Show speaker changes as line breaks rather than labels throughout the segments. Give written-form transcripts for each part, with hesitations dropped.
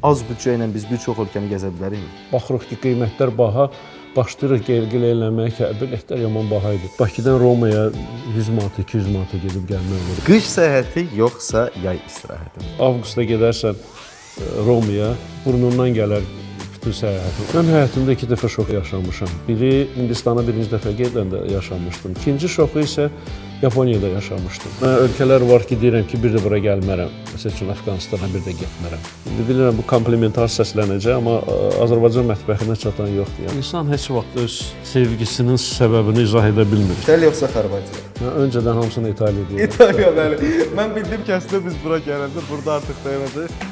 Az büdcə ilə biz bir çox ölkəni gəzə bilərikmi?
Baxırıq ki, qiymətlər baha, başlayırıq gel-gel eləməyə ki, biletlər yaman baha idi. Bakıdan Romaya 100 manata, 200 manata gedib gəlmək olur.
Qış səyahəti yoxsa yay istirahəti?
Avqustda gedərsən Romaya, burnundan gələr bütün səyahətin. Mən həyatımda iki dəfə şok yaşamışam. Biri Hindistana birinci dəfə gedəndə yaşamışdım. İkinci şoku isə Yaponiyada yaşamışdım. Mən ölkələr var ki, deyirəm ki, bir də bura gəlmərəm. Məsəl üçün Əfqanistana bir də getmərəm. İndi bilirəm bu komplimentar səslənəcək, amma Azərbaycan mətbəxinə çatan yoxdur. Yəni insan heç vaxt öz sevgisinin səbəbini izah edə bilmir.
İtaliya yoxsa Xorvatiya?
Mən öncədən hamısını İtaliya deyirəm.
İtaliya, bəli. Mən bildim ki, əslində biz bura gələndə burada artıq dayanacağıq.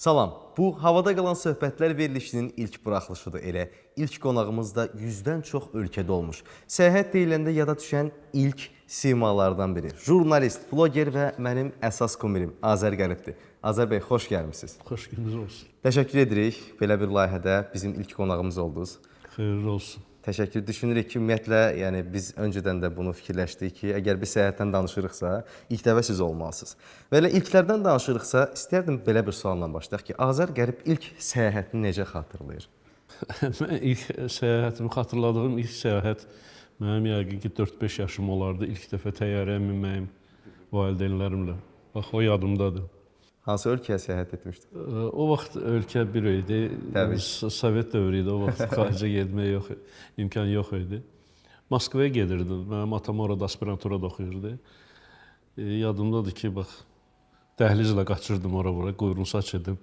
Salam. Bu Havada Qalan Söhbətlər verilişinin ilk buraxılışıdır elə. İlk qonağımız da 100-dən çox ölkədə olmuş. Səyahət deyiləndə yada düşən ilk simalardan biri. Jurnalist, bloger və mənim əsas kumirim Azər Qəribdir. Azər bəy, xoş gəlmisiniz.
Xoş gününüz olsun.
Təşəkkür edirik. Belə bir layihədə bizim ilk qonağımız oldunuz.
Xeyirli olsun.
Təşəkkür. Düşünürük ki, ümumiyyətlə, yəni biz öncədən də bunu fikirləşdik ki, əgər biz səyahətdən danışırıqsa, ilk dəfə siz olmalısınız. Və elə ilklərdən danışırıqsa, istərdim belə bir sualla başlayaq ki, Azər Qərib ilk səyahətini necə xatırlayır?
Mən ilk səyahətimi xatırladığım ilk səyahət mənim yəqin ki 4-5 yaşım olardı. İlk dəfə təyyarəyə minməyim valideynlərimlə. Bax o yadımdadır.
Hansı ölkəyə səyahət etmişdiniz?
O vaxt ölkə bir idi.
Təbii.
Sovet dövrü idi. O vaxt xaricə getməyə yox, imkan yox idi. Moskvaya gedirdim. Mənim atam orada aspiranturada oxuyurdu. Yadımdadır ki, bax dəhlizlə qaçırdım ora-bura, quyruq saç edim.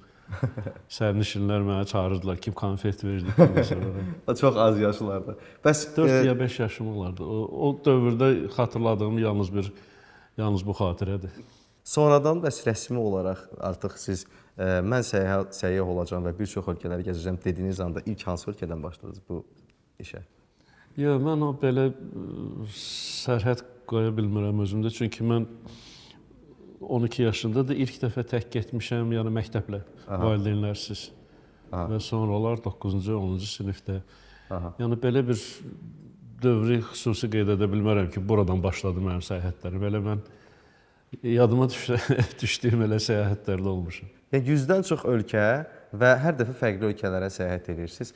Sərnişinlər mənə çağırırdılar, kim konfet verdi, kim məsələn.
Çox az yaşlarda. Bəs
4 ya 5 yaşım olardı. O dövrdə xatırladığım yalnız bu xatirədir.
Sonradan bəs rəsmi olaraq artıq siz mən səyyah olacağam və bir çox ölkələri gəzəcəm dediyiniz anda ilk hansı ölkədən başladınız bu işə?
Yox, mən o belə sərhəd qoya bilmirəm özümdə. Çünki mən 12 yaşında da ilk dəfə tək getmişəm, yəni məktəblə, valideynlərsiz.
Aha.
Və sonralar 9-cu, 10-cu sinifdə.
Aha.
Yəni belə bir dövrü xüsusi qeyd edə bilmərəm ki, buradan başladı mənim səyahətlərim. Belə mən yadıma düşdüyüm elə səyahətlərdə olmuşam.
Yəni 100-dən çox ölkə və hər dəfə fərqli ölkələrə səyahət edirsiniz.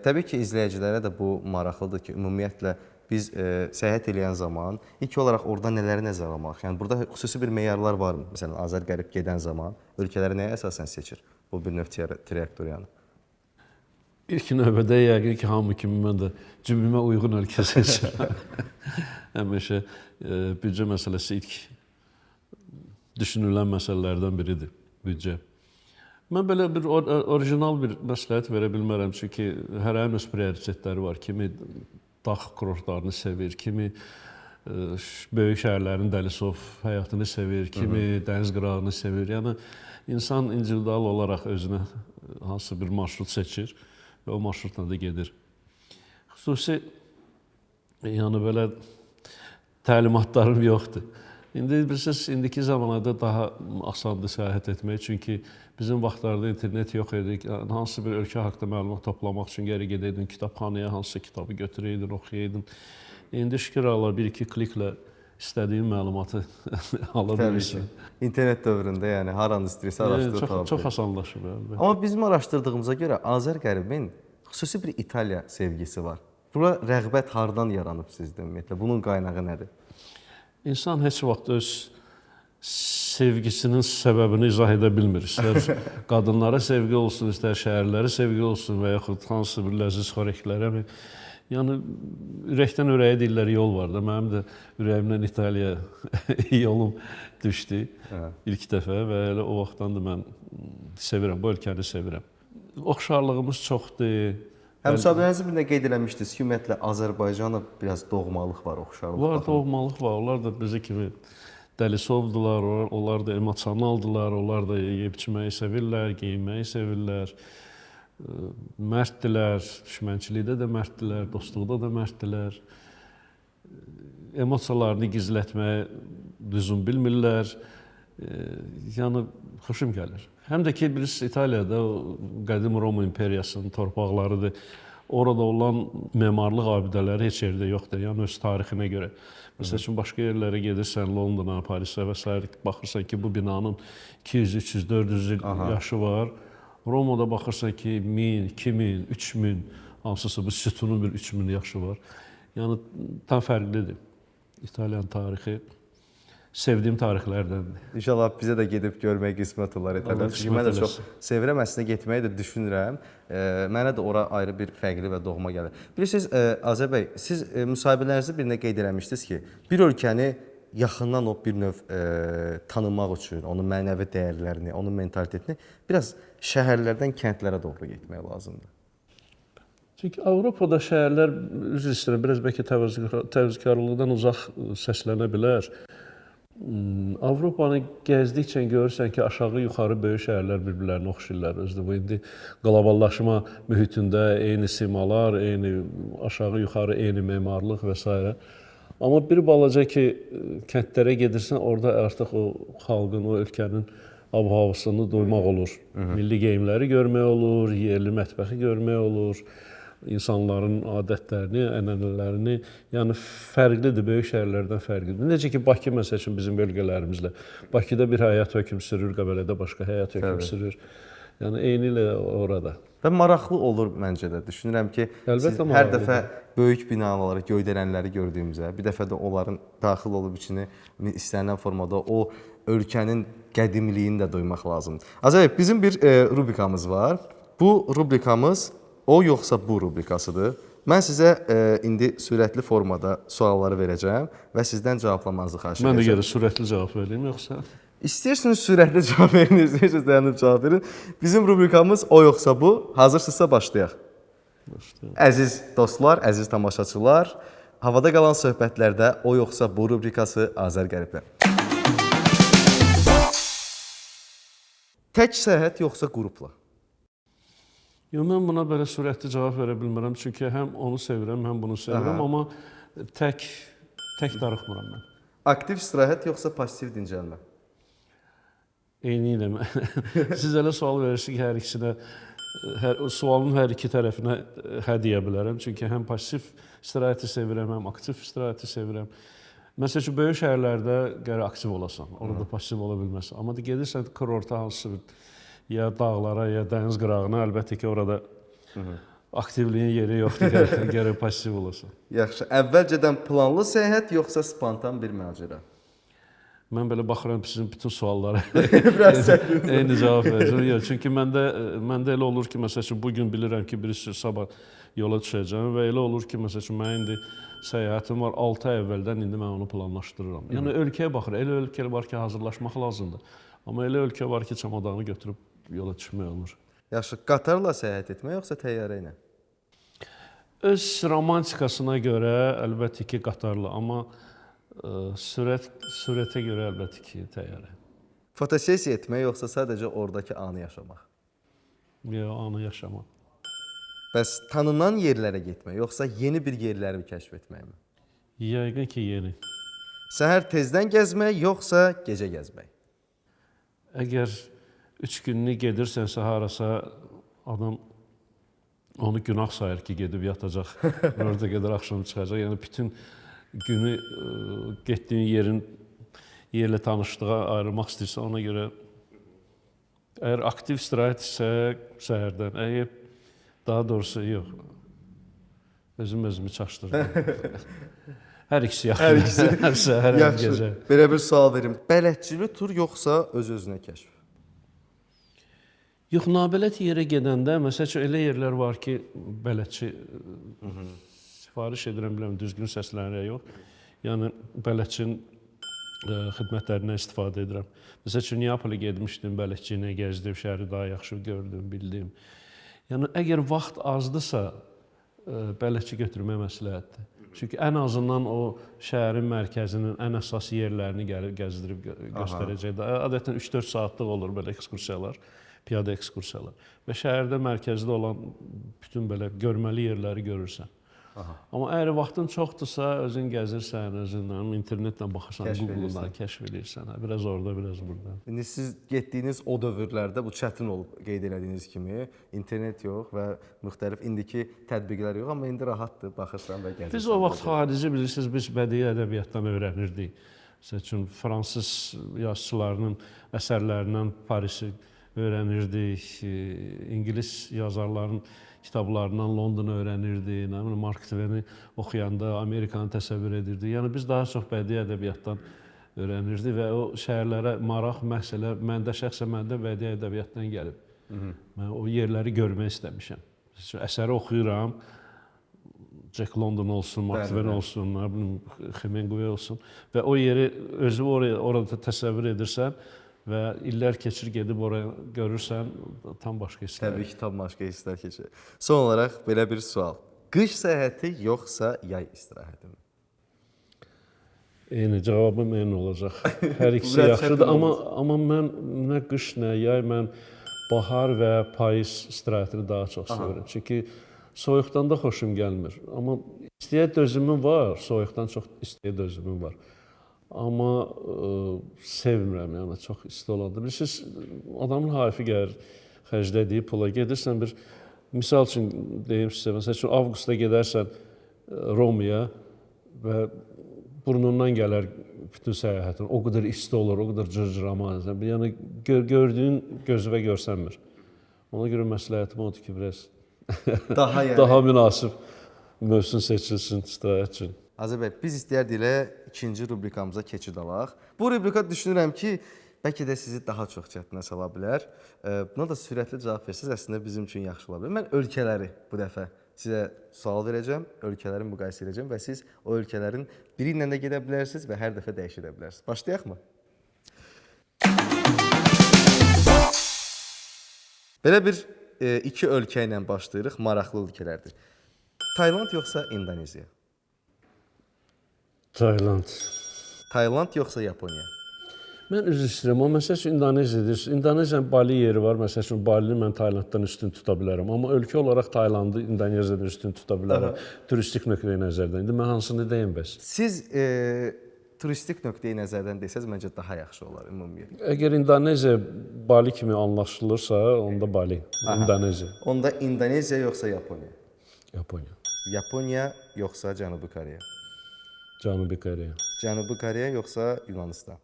Təbii ki, izləyicilərə də bu maraqlıdır ki, ümumiyyətlə biz səyahət eləyən zaman ilk olaraq orada nələri nəzərə almalıyıq? Yəni burada xüsusi bir meyarlar varmı? Məsələn, Azər Qərib gedən zaman ölkələri nəyə əsasən seçir? Bu bir növ trayektoriyanı.
İlk növbədə yəqin ki, hamı kimi mən də cibimə uyğun ölkə seçirəm. Həmişə büdcə məsələsi ilk düşünülən məsələlərdən biridir, büdcə. Mən belə bir orijinal bir məsləhət verə bilmərəm, çünki hərənin öz prioritetləri var. Kimi dağ kurortlarını sevir, kimi böyük şəhərlərin dəlisov həyatını sevir, kimi dəniz qırağını sevir. Yəni insan individual olaraq özünə hansı bir marşrut seçir və o marşrutla da gedir. Xüsusi yəni belə təlimatlarım yoxdur. İndi bilirsiniz, indiki zamanlarda daha asandır səyahət etmək, çünki bizim vaxtlarda internet yox idi. Yəni, hansı bir ölkə haqqında məlumat toplamaq üçün geri gedəydin kitabxanaya, hansısa kitabı götürəydin, oxuyaydın. İndi şükür Allah bir-iki kliklə istədiyin məlumatı ala bilirsən.
İnternet dövründə yəni haranı istəyirsə araşdırıb tapa
Çox, çox asanlaşıb. Əlbəttə.
Amma bizim araşdırdığımıza görə Azər Qəribin xüsusi bir İtaliya sevgisi var. Bura rəğbət hardan yaranıb sizdə ümumiyyətlə? Bunun qaynağı nədir?
İnsan heç vaxt öz sevgisinin səbəbini izah edə bilmir. İstər qadınlara sevgi olsun, istər şəhərlərə sevgi olsun və yaxud hansısa bir ləziz xörəklərə. Yəni ürəkdən ürəyə deyirlər yol var da. Mənim də ürəyimdən İtaliya yolum düşdü ilk dəfə və elə o vaxtdan da mən sevirəm, bu ölkəni sevirəm. Oxşarlığımız çoxdur.
Həm müsahibələrinizin birində qeyd eləmişdiniz ki, ümumiyyətlə Azərbaycanla biraz doğmalıq var, oxşarlıq
var. Doğmalıq var. Onlar da bizi kimi dəlisovdular, onlar da emosionaldılar, onlar da yeyib içməyi sevirlər, geyinməyi sevirlər. Mərddilər, düşmənçilikdə də mərddilər, dostluqda da mərddilər. Emosiyalarını gizlətməyə lüzum bilmirlər. Yəni xoşum gəlir. Həm də ki, bilirsiniz, İtaliyada o qədim Roma imperiyasının torpaqlarıdır. Orada olan memarlıq abidələri heç yerdə yoxdur. Yəni öz tarixinə görə. Məsəl üçün başqa yerlərə gedirsən, Londona, Parisə və sair, baxırsan ki, bu binanın 200, 300, 400 il yaşı var. Romada baxırsan ki, 1000, 2000, 3000, hansısa bu sütunun bir 3000 yaşı var. Yəni tam fərqlidir. İtalyan tarixi sevdiyim tarixlərdəndir.
İnşallah bizə də gedib görmək qismət olar İtaliya. Çünki mən də çox sevirəm, əslində getməyi də düşünürəm. Mənə də ora ayrı bir fərqli və doğma gəlir. Bilirsiniz, Azər bəy, siz müsahibələrinizdə birində qeyd eləmişdiniz ki, bir ölkəni yaxından o bir növ tanımaq üçün, onun mənəvi dəyərlərini, onun mentalitetini biraz şəhərlərdən kəndlərə doğru getmək lazımdır.
Çünki Avropada şəhərlər, üzr istəyirəm, biraz bəlkə təvəzzükarlıqdan uzaq səslənə bilər. Avropanı gəzdikcə görürsən ki, aşağı-yuxarı böyük şəhərlər bir-birlərinə oxşayırlar. Özü də bu indi qloballaşma mühitində eyni simalar, eyni aşağı-yuxarı eyni memarlıq və s. Amma bir balaca ki, kəndlərə gedirsən, orada artıq o xalqın, o ölkənin ab-havasını duymaq olur. Milli geyimləri görmək olur, yerli mətbəxi görmək olur, insanların adətlərini, ənənələrini, yəni fərqlidir, böyük şəhərlərdən fərqlidir. Necə ki, Bakı məsəl üçün bizim bölgələrimizlə. Bakıda bir həyat hökm sürür, Qəbələdə başqa həyat hökm sürür. Yəni eynilə orada.
Və maraqlı olur məncə də. Düşünürəm ki, siz hər dəfə böyük binaları, göydələnləri gördüyümüzə, bir dəfə də onların daxil olub içini istənilən formada o ölkənin qədimliyini də duymaq lazımdır. Azər bəy, bizim bir rubrikamız var. Bu rubrikamız o yoxsa bu rubrikasıdır. Mən sizə indi sürətli formada sualları verəcəm və sizdən cavablamanızı xahiş
edəcəm. Mən də gərək sürətli cavab verim yoxsa?
İstəyirsiniz sürətli cavab verin, istəyirsiniz dayanıb cavab verin. Bizim rubrikamız o yoxsa bu. Hazırsınızsa başlayaq. Başlayaq. Əziz dostlar, əziz tamaşaçılar, havada qalan söhbətlərdə o yoxsa bu rubrikası Azər Qəriblə. Tək səyahət yoxsa qrupla?
Yox, mən buna belə sürətli cavab verə bilmərəm, çünki həm onu sevirəm, həm bunu sevirəm, amma tək darıxmıram mən.
Aktiv istirahət yoxsa passiv dincəlmə?
Eyni ilə. Siz elə sual verirsiniz ki, hər ikisinə, sualın hər iki tərəfinə hə deyə bilərəm. Çünki həm passiv istirahəti sevirəm, həm aktiv istirahəti sevirəm. Məsəl üçün, böyük şəhərlərdə gərək aktiv olasan, orada passiv ola bilməzsən. Amma gedirsən kurorta hansısa bir ya dağlara, ya dəniz qırağına, əlbəttə ki, orada aktivliyin yeri yoxdur, gərək passiv olasan.
Yaxşı, əvvəlcədən planlı səyahət yoxsa spontan bir macəra?
Mən belə baxıram sizin bütün suallara.
Biraz çətin.
Eyni cavab verəcəm. Yox, çünki məndə elə olur ki, məsəl üçün, bu gün bilirəm ki, birisi sabah yola düşəcəm və elə olur ki, məsəl üçün, mən indi səyahətim var 6 ay əvvəldən, indi mən onu planlaşdırıram. Yəni ölkəyə baxır. Elə ölkə var ki, hazırlaşmaq lazımdır. Amma elə ölkə var ki, çamadanı götürüb yola düşmək olur.
Yaxşı, qatarla səyahət etmək yoxsa təyyarə ilə?
Öz romantikasına görə əlbəttə ki, qatarla, amma sürətə görə əlbəttə ki, təyyarə.
Fotosessiya etmək yoxsa sadəcə oradakı anı yaşamaq?
Yox, anı yaşamaq.
Bəs tanınan yerlərə getmək yoxsa yeni bir yerləri kəşf etməkmi?
Yəqin ki, yeni.
Səhər tezdən gəzmək yoxsa gecə gəzmək?
Əgər 3 günlük gedirsənsə harasa, adam onu günah sayır ki, gedib yatacaq, orada qədər axşam çıxacaq. Yəni bütün günü getdiyin yerin yerlə tanışlığa ayırmaq istəyirsə, ona görə əgər aktiv istirahət isə səhərdən, əgər daha doğrusu yox, özüm özümü çaşdırdım. Hər ikisi yaxşı.
Hər ikisi.
Hər səhər, hər gecə.
Belə bir sual verim. Bələdçili tur yoxsa öz-özünə kəşf?
Yox, nabələt yerə gedəndə, məsəl üçün, elə yerlər var ki, bələdçi sifariş edirəm, bilmirəm, düzgün səslənir yox. Yəni, bələdçinin xidmətlərindən istifadə edirəm. Məsəl üçün, Neapolə getmişdim, bələdçi ilə gəzdim, şəhəri daha yaxşı gördüm, bildim. Yəni, əgər vaxt azdısa, bələdçi götürmək məsləhətdir. Çünki ən azından o şəhərin mərkəzinin ən əsas yerlərini gəlib gəzdirib göstərəcək. Adətən 3-4 saatlıq olur belə ekskursiyalar, piyada ekskursiyalar. Və şəhərdə mərkəzdə olan bütün belə görməli yerləri görürsən.
Aha.
Amma əgər vaxtın çoxdursa, özün gəzirsən, özün internetlə baxırsan, Google-dan kəşf eləyirsən. Hə, biraz orada, biraz burada.
İndi siz getdiyiniz o dövrlərdə bu çətin olub, qeyd elədiyiniz kimi, internet yox və müxtəlif indiki tətbiqlər yox, amma indi rahatdır, baxırsan və gəzirsən.
Biz o vaxt xarici bilirsiniz, biz bədii ədəbiyyatdan öyrənirdik. Məsəl üçün fransız yazıçılarının əsərlərindən Parisi öyrənirdik, ingilis yazarların kitablarından Londonu öyrənirdik, nə bilim Mark Twain-i oxuyanda Amerikanı təsəvvür edirdik. Yəni biz daha çox bədii ədəbiyyatdan öyrənirdik və o şəhərlərə maraq məhz elə məndə, şəxsən məndə bədii ədəbiyyatdan gəlib. Hı -hı. Mən o yerləri görmək istəmişəm. Əsəri oxuyuram, Jack London olsun, Mark Twain olsun, nə bilim Hemingway olsun və o yeri özü orada təsəvvür edirsən və illər keçir gedib oraya görürsən, tam başqa hisslər.
Təbii ki, tam başqa hisslər keçir. Son olaraq belə bir sual. Qış səyahəti yoxsa yay istirahətimi?
Eyni, cavabım eyni olacaq. Hər ikisi yaxşıdır, amma mən nə qış, nə yay, mən bahar və payız istirahətini daha çox sevirəm. Çünki soyuqdan da xoşum gəlmir. Amma istiyə dözümüm var, soyuqdan çox istiyə dözümüm var. Amma sevmirəm, yəni çox isti olanda. Bilirsiniz, adamın hayfı gəlir xərclədiyi pula. Gedirsən bir, misal üçün deyim sizə, məsəl üçün avqustda gedərsən Romaya və burnundan gələr bütün səyahətin. O qədər isti olur, o qədər cırcırama. Yəni gördüyün gözünə görsənmir. Ona görə məsləhətim odur ki, biraz
daha yəni
daha münasib mövsüm seçilsin istirahət üçün.
Azər bəy, biz istəyərdik elə ikinci rubrikamıza keçid alaq. Bu rubrika düşünürəm ki, bəlkə də sizi daha çox çətinə sala bilər. Buna da sürətli cavab versəniz əslində bizim üçün yaxşı ola bilər. Mən ölkələri bu dəfə sizə sual verəcəm, ölkələri müqayisə edəcəm və siz o ölkələrin biri ilə də gedə bilərsiniz və hər dəfə dəyişə bilərsiniz. Başlayaqmı? Belə bir iki ölkə ilə başlayırıq, maraqlı ölkələrdir. Tayland yoxsa İndoneziya?
Tayland.
Tayland yoxsa Yaponiya?
Mən üzr istəyirəm, amma məsəl üçün İndoneziya deyirsiniz. İndoneziyanın Bali yeri var. Məsəl üçün Balini mən Taylanddan üstün tuta bilərəm. Amma ölkə olaraq Taylandı İndoneziyadan üstün tuta bilərəm. Turistik nöqteyi nəzərdən. İndi mən hansını deyim bəs?
Siz turistik nöqteyi nəzərdən desəz məncə daha yaxşı olar ümumiyyətlə.
Əgər İndoneziya Bali kimi anlaşılırsa, onda Bali. Aha. İndoneziya.
Onda İndoneziya yoxsa Yaponiya?
Yaponiya.
Yaponiya yoxsa Cənubi Koreya?
Cənubi Koreya.
Cənubi Koreya yoxsa Yunanistan?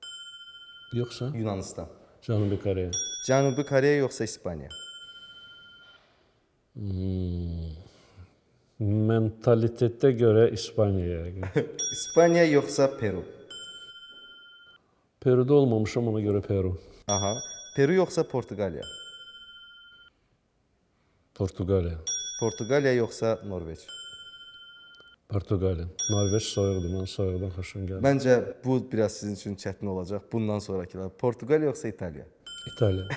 Yoxsa?
Yunanistan.
Cənubi Koreya.
Cənubi Koreya yoxsa İspaniya?
Mentalitetə görə İspaniya yəqin.
İspaniya yoxsa Peru?
Peruda olmamışam, ona görə Peru.
Aha. Peru yoxsa Portuqaliya?
Portuqaliya.
Portuqaliya yoxsa Norveç?
Portuqaliya. Norveç soyuqdur, mən soyuqdan xoşum gəlir.
Məncə bu biraz sizin üçün çətin olacaq. Bundan sonrakılar. Portuqaliya yoxsa İtaliya?
İtaliya.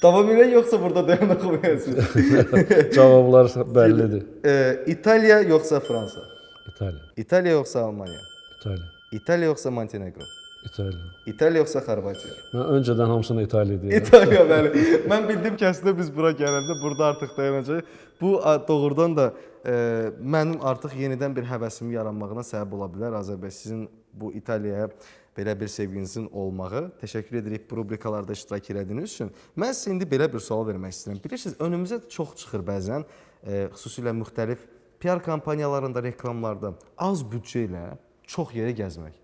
Davam edək yoxsa burada dayanaq qoyasınız?
Cavablar bəllidir.
İtaliya yoxsa Fransa?
İtaliya.
İtaliya yoxsa Almaniya?
İtaliya.
İtaliya yoxsa Montenegro?
İtaliya.
İtaliya yoxsa Xorvatiya?
Mən öncədən hamısını İtaliya deyirəm.
İtaliya, bəli. Mən bildim ki, əslində biz bura gələndə burada artıq dayanacağıq. Bu doğrudan da mənim artıq yenidən bir həvəsimin yaranmağına səbəb ola bilər. Azər bəy, sizin bu İtaliyaya belə bir sevginizin olmağı. Təşəkkür edirik bu rubrikalarda iştirak elədiyiniz üçün. Mən sizə indi belə bir sual vermək istəyirəm. Bilirsiniz, önümüzə çox çıxır bəzən, xüsusilə müxtəlif PR kampaniyalarında, reklamlarda az büdcə ilə çox yerə gəzmək.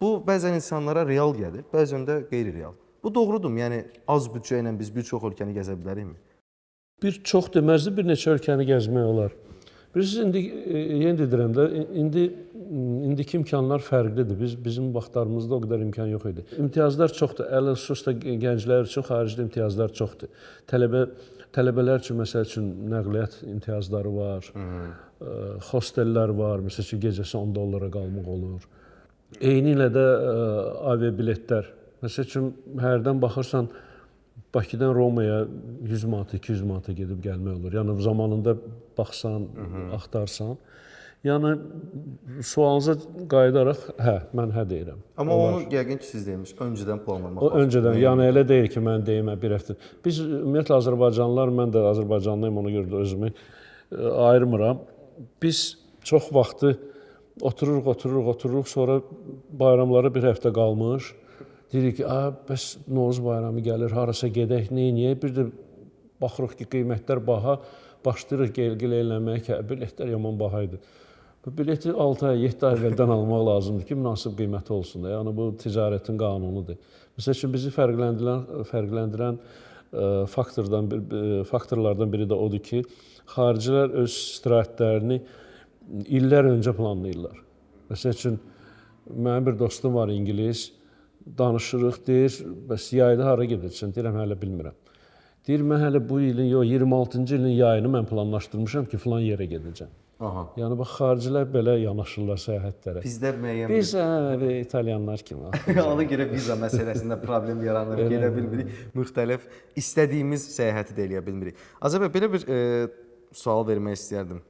Bu bəzən insanlara real gəlir, bəzən də qeyri-real. Bu doğrudurmu? Yəni az büdcə ilə biz bir çox ölkəni gəzə bilərikmi?
Bir çox deməzdi, bir neçə ölkəni gəzmək olar. Bilirsiniz, indi yenə deyirəm də, indiki imkanlar fərqlidir. Bizim vaxtlarımızda o qədər imkan yox idi. İmtiyazlar çoxdur. Ələlxüsus da gənclər üçün xaricdə imtiyazlar çoxdur. Tələbələr üçün məsəl üçün nəqliyyat imtiyazları var. Hostellər var. Məsəl üçün gecəsi 10 dollara qalmaq olur. Eyni ilə də aviabiletlər. Məsəl üçün hərdən baxırsan Bakıdan Romaya 100 manata, 200 manata gedib gəlmək olur. Yəni zamanında baxsan, axtarsan. Yəni sualınıza qayıdaraq, hə, mən hə deyirəm.
Amma olar. Onu yəqin ki, siz demiş, öncədən planlamaq
lazımdır. O öncədən, yəni elə deyil ki, mən deyim bir həftə. Biz ümumiyyətlə Azərbaycanlılar, mən də Azərbaycanlıyım, ona görə də özümü ayırmıram. Biz Çox vaxtı otururuq, sonra bayramlara bir həftə qalmış. Deyirik ki, bəs Novruz bayramı gəlir, harasa gedək, neyniyək? Bir də baxırıq ki, qiymətlər baha, başlayırıq gel-gil eləməyə ki, biletlər yaman baha idi. Bu bileti 6 ay, 7 ay əvvəldən almaq lazımdır ki, münasib qiyməti olsun da. Yəni bu ticarətin qanunudur. Məsəl üçün bizi fərqləndirən faktorlardan biri də odur ki, xaricilər öz istirahətlərini illər öncə planlayırlar. Məsəl üçün mənim bir dostum var, ingilis, danışırıq, deyir, bəs yayda hara gedəcəksən? Deyirəm, hələ bilmirəm. Deyir, mən hələ bu ilin, yox, 26-cı ilin yayını mən planlaşdırmışam ki, filan yerə gedəcəm.
Aha.
Yəni bax, xaricilər belə yanaşırlar səyahətlərə.
Bizdə müəyyən
Biz italyanlar kimi.
Ona görə viza məsələsində problem yaranır, gedə bilmirik. Müxtəlif istədiyimiz səyahəti də eləyə bilmirik. Azər bəy, belə bir sual vermək istəyərdim.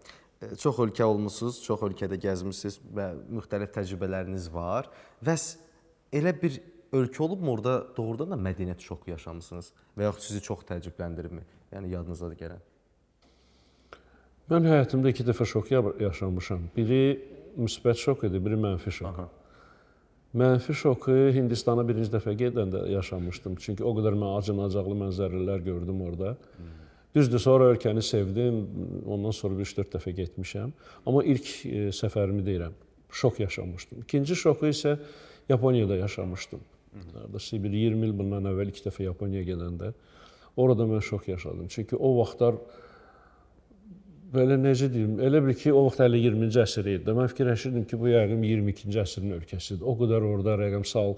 Çox ölkə olmusunuz, çox ölkədə gəzmisiniz və müxtəlif təcrübələriniz var. Bəs elə bir ölkə olubmu, orada doğrudan da mədəniyyət şoku yaşamısınız və yaxud sizi çox təəccübləndiribmi? Yəni yadınıza da gələn.
Mən həyatımda 2 dəfə şok yaşamışam. Biri müsbət şok idi, biri mənfi şok.
Aha.
Mənfi şoku Hindistana birinci dəfə gedəndə yaşamışdım. Çünki o qədər mən acınacaqlı mənzərələr gördüm orada. Düzdür, sonra ölkəni sevdim. Ondan sonra bir 3-4 dəfə getmişəm. Amma ilk səfərimi deyirəm, şok yaşamışdım. İkinci şoku isə Yaponiyada yaşamışdım. Hardasa bir 20 il bundan əvvəl 2 dəfə Yaponiyaya gedəndə orada mən şok yaşadım. Çünki o vaxtlar belə necə deyim, elə bil ki, o vaxt hələ 20-ci əsr idi. Mən fikirləşirdim ki, bu yəqin 22-ci əsrin ölkəsidir. O qədər orada rəqəmsal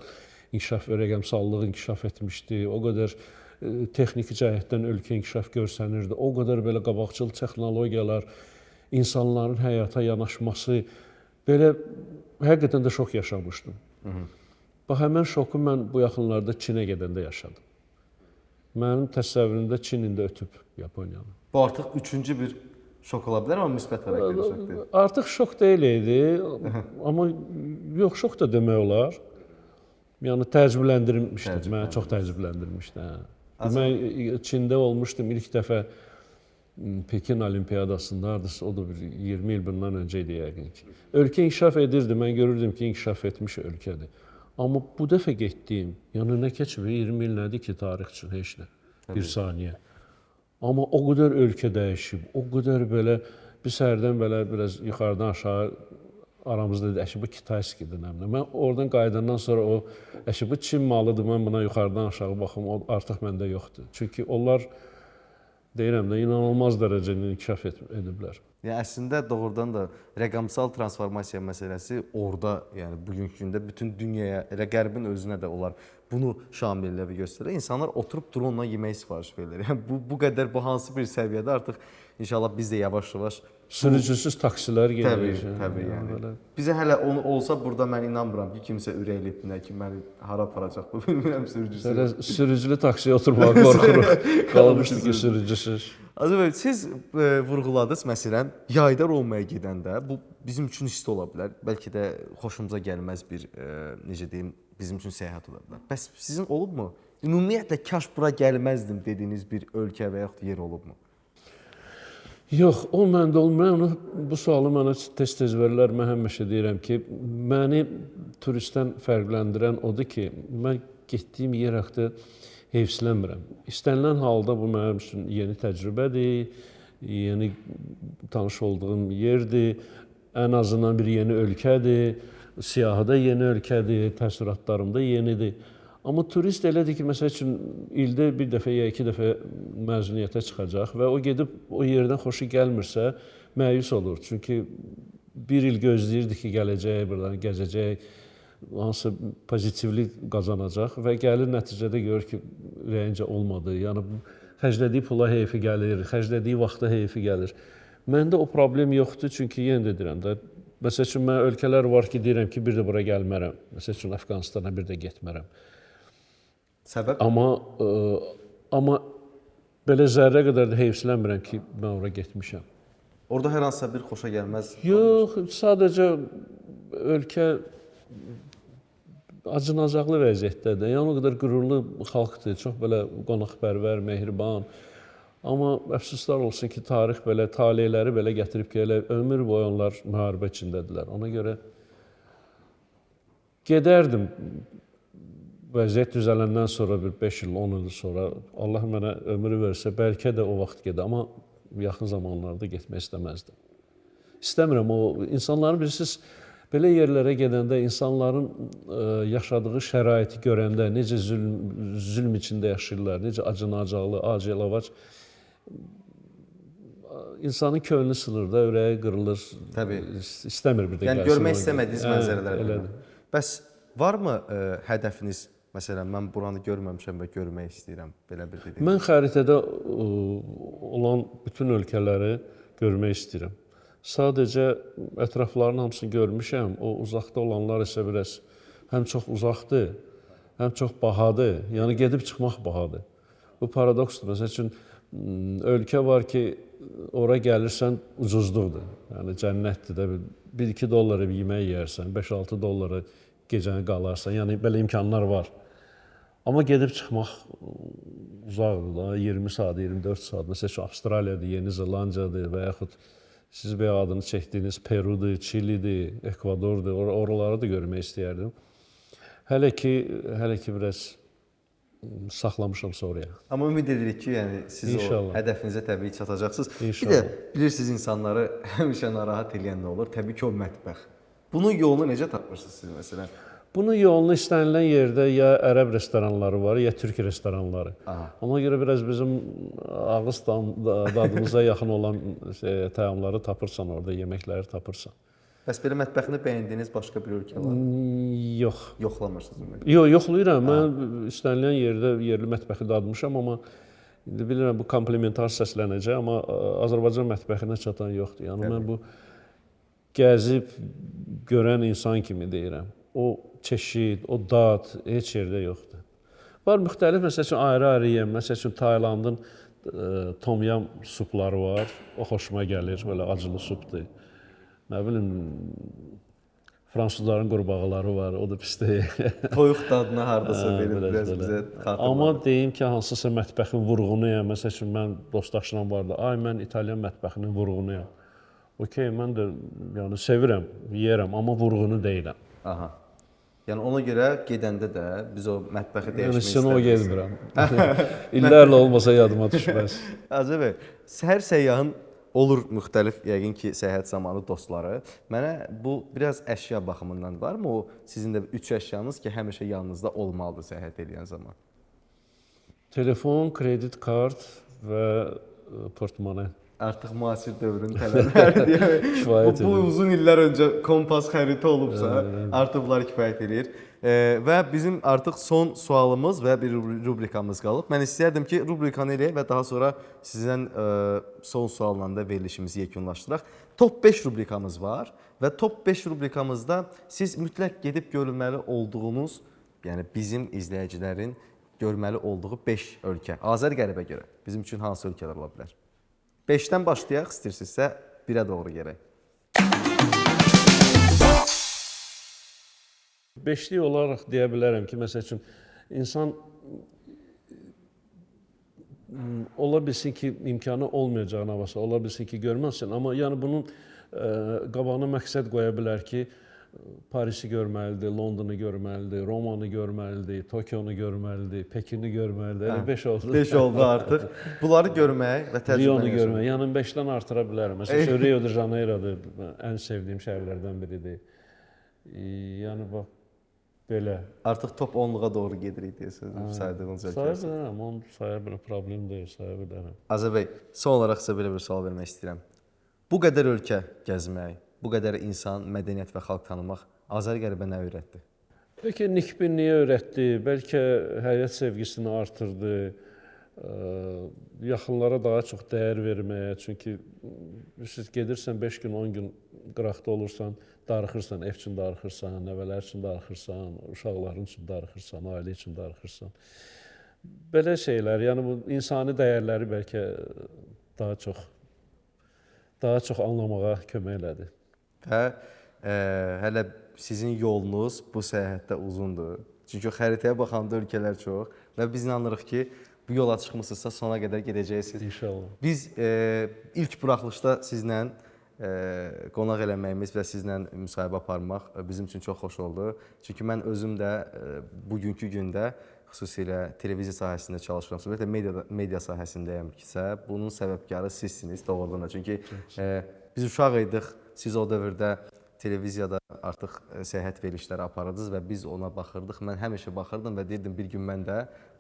inkişaf və rəqəmsallıq inkişaf etmişdi. O qədər texniki cəhətdən ölkə inkişaf görsənirdi. O qədər belə qabaqcıl texnologiyalar, insanların həyata yanaşması, belə həqiqətən də şok yaşamışdım. Bax, həmən şoku mən bu yaxınlarda Çinə gedəndə yaşadım. Mənim təsəvvürümdə Çin indi ötüb Yaponiyanı.
Bu artıq üçüncü bir şok ola bilər, amma müsbət xarakterli şok deyil.
Artıq şok deyil idi, amma yox, şok da demək olar. Yəni təəccübləndirmişdi, məni çox təəccübləndirmişdi. Hə. Mən Çində olmuşdum ilk dəfə Pekin Olimpiyadasında, hardasa o da bir 20 il bundan öncə idi yəqin ki. Ölkə inkişaf edirdi, mən görürdüm ki, inkişaf etmiş ölkədir. Amma bu dəfə getdiyim, yəni nə keçib, 20 il nədir ki tarix üçün, heç nə, bir saniyə. Amma o qədər ölkə dəyişib, o qədər belə, biz hərdən belə biraz yuxarıdan aşağı aramızda dedi, əşi bu Kitayskidir, nə bilim. Mən oradan qayıdandan sonra o, əşi bu Çin malıdır, mən buna yuxarıdan aşağı baxım, o artıq məndə yoxdur. Çünki onlar, deyirəm də, inanılmaz dərəcədə inkişaf ediblər.
Yəni əslində doğrudan da rəqəmsal transformasiya məsələsi orada, yəni bugünkü gündə bütün dünyaya, elə qərbin özünə də onlar bunu şamil elə və göstərir. İnsanlar oturub dronla yemək sifariş verirlər. Yəni bu qədər, bu hansı bir səviyyədə artıq inşallah biz də yavaş-yavaş
sürücüsüz taksilər gedir.
Təbii, yəni. Belə. Bizə hələ onu olsa burada mən inanmıram ki, kimsə ürəkləyib nə ki, məni hara aparacaq bu bilmirəm sürücüsü.
Elə sürücülü taksiyə oturmağa qorxuruq. Qalmışdı ki, sürücüsüz.
Azər bəy, siz vurğuladınız məsələn, yayda Romaya gedəndə bu bizim üçün isti ola bilər. Bəlkə də xoşumuza gəlməz bir necə deyim, bizim üçün səyahət ola bilər. Bəs sizin olubmu? Ümumiyyətlə kaş bura gəlməzdim dediyiniz bir ölkə və yaxud yer olubmu?
Yox, o məndə olmur. Mən onu, bu sualı mənə tez-tez verirlər. Mən həmişə deyirəm ki, məni turistdən fərqləndirən odur ki, mən getdiyim yer haqqında heyfsilənmirəm. İstənilən halda bu mənim üçün yeni təcrübədir, yeni tanış olduğum yerdir, ən azından bir yeni ölkədir, siyahıda yeni ölkədir, təəssüratlarımda yenidir. Amma turist elədir ki, məsəl üçün, ildə bir dəfə ya 2 dəfə məzuniyyətə çıxacaq və o gedib o yerdən xoşu gəlmirsə, məyus olur. Çünki bir il gözləyirdi ki, gələcək, buradan gəzəcək, hansısa pozitivlik qazanacaq və gəlir nəticədə görür ki, ürəyincə olmadı. Yəni, xərclədiyi pula heyfi gəlir, xərclədiyi vaxta heyfi gəlir. Məndə o problem yoxdur, çünki yenə də deyirəm də, məsəl üçün, mən ölkələr var ki, deyirəm ki, bir də bura gəlmərəm. Məsəl üçün, Əfqanistana bir də getmərəm.
Səbəb?
Amma belə zərrə qədər də heyfsilənmirəm ki, mən ora getmişəm.
Orada hər hansısa bir xoşa gəlməz?
Yox, sadəcə ölkə acınacaqlı vəziyyətdədir. Yəni o qədər qürurlu xalqdır, çox belə qonaqpərvər, mehriban. Amma əfsuslar olsun ki, tarix belə, taleləri belə gətirib ki, elə ömür boyu onlar müharibə içindədirlər. Ona görə gedərdim. Vəziyyət düzələndən sonra bir 5 il, 10 il sonra Allah mənə ömrü versə, bəlkə də o vaxt gedə. Amma yaxın zamanlarda getmək istəməzdim. İstəmirəm o insanların, bilirsiniz, belə yerlərə gedəndə insanların yaşadığı şəraiti görəndə, necə zülm içində yaşayırlar, necə acınacaqlı, ac-yalavac, insanın könlü sınır da, ürəyi qırılır.
Təbii.
İstəmir bir də
gəlsin. Yəni görmək istəmədiyiniz mənzərələr. Elədir. Bəs varmı hədəfiniz? Məsələn, mən buranı görməmişəm və görmək istəyirəm, belə bir dediyiniz.
Mən xəritədə olan bütün ölkələri görmək istəyirəm. Sadəcə ətrafların hamısını görmüşəm. O uzaqda olanlar isə biraz həm çox uzaqdır, həm çox bahadır. Yəni gedib çıxmaq bahadır. Bu paradoksdur. Məsəl üçün ölkə var ki, ora gəlirsən ucuzluqdur. Yəni cənnətdir də. 1-2 dollara bir yemək yeyərsən, 5-6 dollara gecəni qalarsan. Yəni belə imkanlar var. Amma gedib çıxmaq uzaqdır da, 20 saat, 24 saat. Məsəl üçün Avstraliyadır, Yeni Zelandiyadır və yaxud siz bəyə adını çəkdiyiniz Perudur, Çilidir, Ekvadordur. Oraları da görmək istəyərdim. Hələ ki biraz saxlamışam sonraya.
Amma ümid edirik ki, yəni siz İnşallah. O hədəfinizə təbii çatacaqsınız. İnşallah. Bir də bilirsiniz, insanları həmişə narahat eləyən nə olur? Təbii ki, o mətbəx. Bunun yolunu necə tapırsınız siz məsələn?
Bunun yolunu istənilən yerdə ya ərəb restoranları var, ya türk restoranları. Aha. Ona görə biraz bizim ağız dadımıza yaxın olan təamları tapırsan orada, yeməkləri tapırsan.
Bəs belə mətbəxini bəyəndiyiniz başqa bir ölkə var?
Yox.
Yoxlamırsınız ümumiyyətlə?
Yox, yoxlayıram. Mən istənilən yerdə yerli mətbəxi dadmışam, amma indi bilirəm bu komplimentar səslənəcək, amma Azərbaycan mətbəxinə çatan yoxdur. Yəni mən bu gəzib görən insan kimi deyirəm. O çeşid, o dad heç yerdə yoxdur. Var müxtəlif, məsəl üçün ayrı-ayrı yem, məsəl üçün Taylandın tom yam supları var. O xoşuma gəlir, belə acılı supdur. Nə bilim, fransızların qurbağaları var, o da pis deyil.
Toyuq dadına hardasa verir, biraz bizə xatırladır.
Amma deyim ki, hansısa mətbəxin vurğunuyam. Məsəl üçün, mən dostdaşlam vardı, ay mən İtalyan mətbəxinin vurğunuyam. Okey, mən də yəni, sevirəm, yeyərəm, amma vurğunu deyiləm.
Aha. Yəni ona görə gedəndə də biz o mətbəxi dəyişmək istəmirik.
Yəni o gedmirəm. İllərlə olmasa yadıma düşməz.
Azər bəy, hər səyyahın olur müxtəlif, yəqin ki, səyahət zamanı dostları. Mənə bu biraz əşya baxımından varmı o sizin də 3 əşyanız ki, həmişə yanınızda olmalıdır səyahət edən zaman?
Telefon, kredit kart və portmone.
Artıq müasir dövrün tələbləri deyə. Bu uzun illər öncə kompas xəritə olubsa, artıq bunlar kifayət eləyir. Və bizim artıq son sualımız və bir rubrikamız qalıb. Mən istəyərdim ki, rubrikanı eləyək və daha sonra sizin son sualla da verilişimizi yekunlaşdıraq. Top 5 rubrikamız var və top 5 rubrikamızda siz mütləq gedib görülməli olduğunuz, yəni bizim izləyicilərin görməli olduğu 5 ölkə. Azər Qəribə görə bizim üçün hansı ölkələr ola bilər? 5-dən başlayaq, istəyirsinizsə 1-ə doğru gələk.
Beşlik olaraq deyə bilərəm ki, məsəl üçün, insan ola bilsin ki, imkanı olmayacağına varsa, ola bilsin ki, görməzsin. Amma yəni bunun qabağına məqsəd qoya bilər ki, Parisi görməlidir, Londonu görməlidir, Romanı görməlidir, Tokyonu görməlidir, Pekini görməlidir. Elə 5 oldu.
5 oldu artıq. Bunları görmək və təcrübə
Rionu görmək. Yəni 5-dən artıra bilərəm. Məsələn, Rio de Janeirodur, ən sevdiyim şəhərlərdən biridir. Yəni bax belə.
Artıq top 10-luğa doğru gedirik deyəsən, saydığınız ölkələr.
Saya bilərəm, onu saya bilərəm, problem deyil, saya bilərəm.
Azər bəy, son olaraq sizə belə bir sual vermək istəyirəm. Bu qədər ölkə gəzmək, bu qədər insan, mədəniyyət və xalq tanımaq Azər Qəribə nə öyrətdi?
Bəlkə nikbinliyi öyrətdi, bəlkə həyat sevgisini artırdı, yaxınlara daha çox dəyər verməyə. Çünki siz gedirsən 5 gün, 10 gün qıraqda olursan, darıxırsan, ev üçün darıxırsan, nəvələr üçün darıxırsan, uşaqların üçün darıxırsan, ailə üçün darıxırsan. Belə şeylər, yəni bu insani dəyərləri bəlkə daha çox anlamağa kömək elədi.
Və hələ sizin yolunuz bu səyahətdə uzundur. Çünki xəritəyə baxanda ölkələr çox və biz inanırıq ki, bu yola çıxmısınızsa sona qədər gedəcəksiniz.
İnşallah.
Biz ilk buraxılışda sizlə qonaq eləməyimiz və sizlə müsahibə aparmaq bizim üçün çox xoş oldu. Çünki mən özüm də bugünkü gündə xüsusilə televiziya sahəsində çalışıram. Ümumiyyətlə media sahəsindəyəm kisə, bunun səbəbkarı sizsiniz doğrudan da. Çünki biz uşaq idik, siz o dövrdə televiziyada artıq səyahət verilişləri aparırdınız və biz ona baxırdıq. Mən həmişə baxırdım və deyirdim bir gün mən də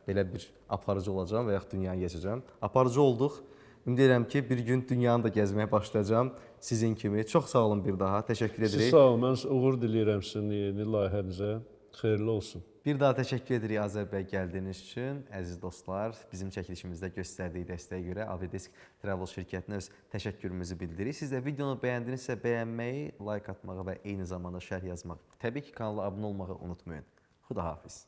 belə bir aparıcı olacağam və yaxud dünyanı gəzəcəm. Aparıcı olduq. Ümid edirəm ki, bir gün dünyanı da gəzməyə başlayacağam sizin kimi. Çox sağ olun bir daha. Təşəkkür
Siz
edirik.
sağ olun. Mən uğur diləyirəm sizin yeni layihənizə. Xeyirli olsun.
Bir daha təşəkkür edirik Azər bəy gəldiyiniz üçün. Əziz dostlar, bizim çəkilişimizdə göstərdiyi dəstəyə görə Avidesk Travel şirkətinə öz təşəkkürümüzü bildiririk. Siz də videonu bəyəndinizsə bəyənməyi, like atmağı və eyni zamanda şərh yazmağı, təbii ki, kanala abunə olmağı unutmayın. Xudahafiz.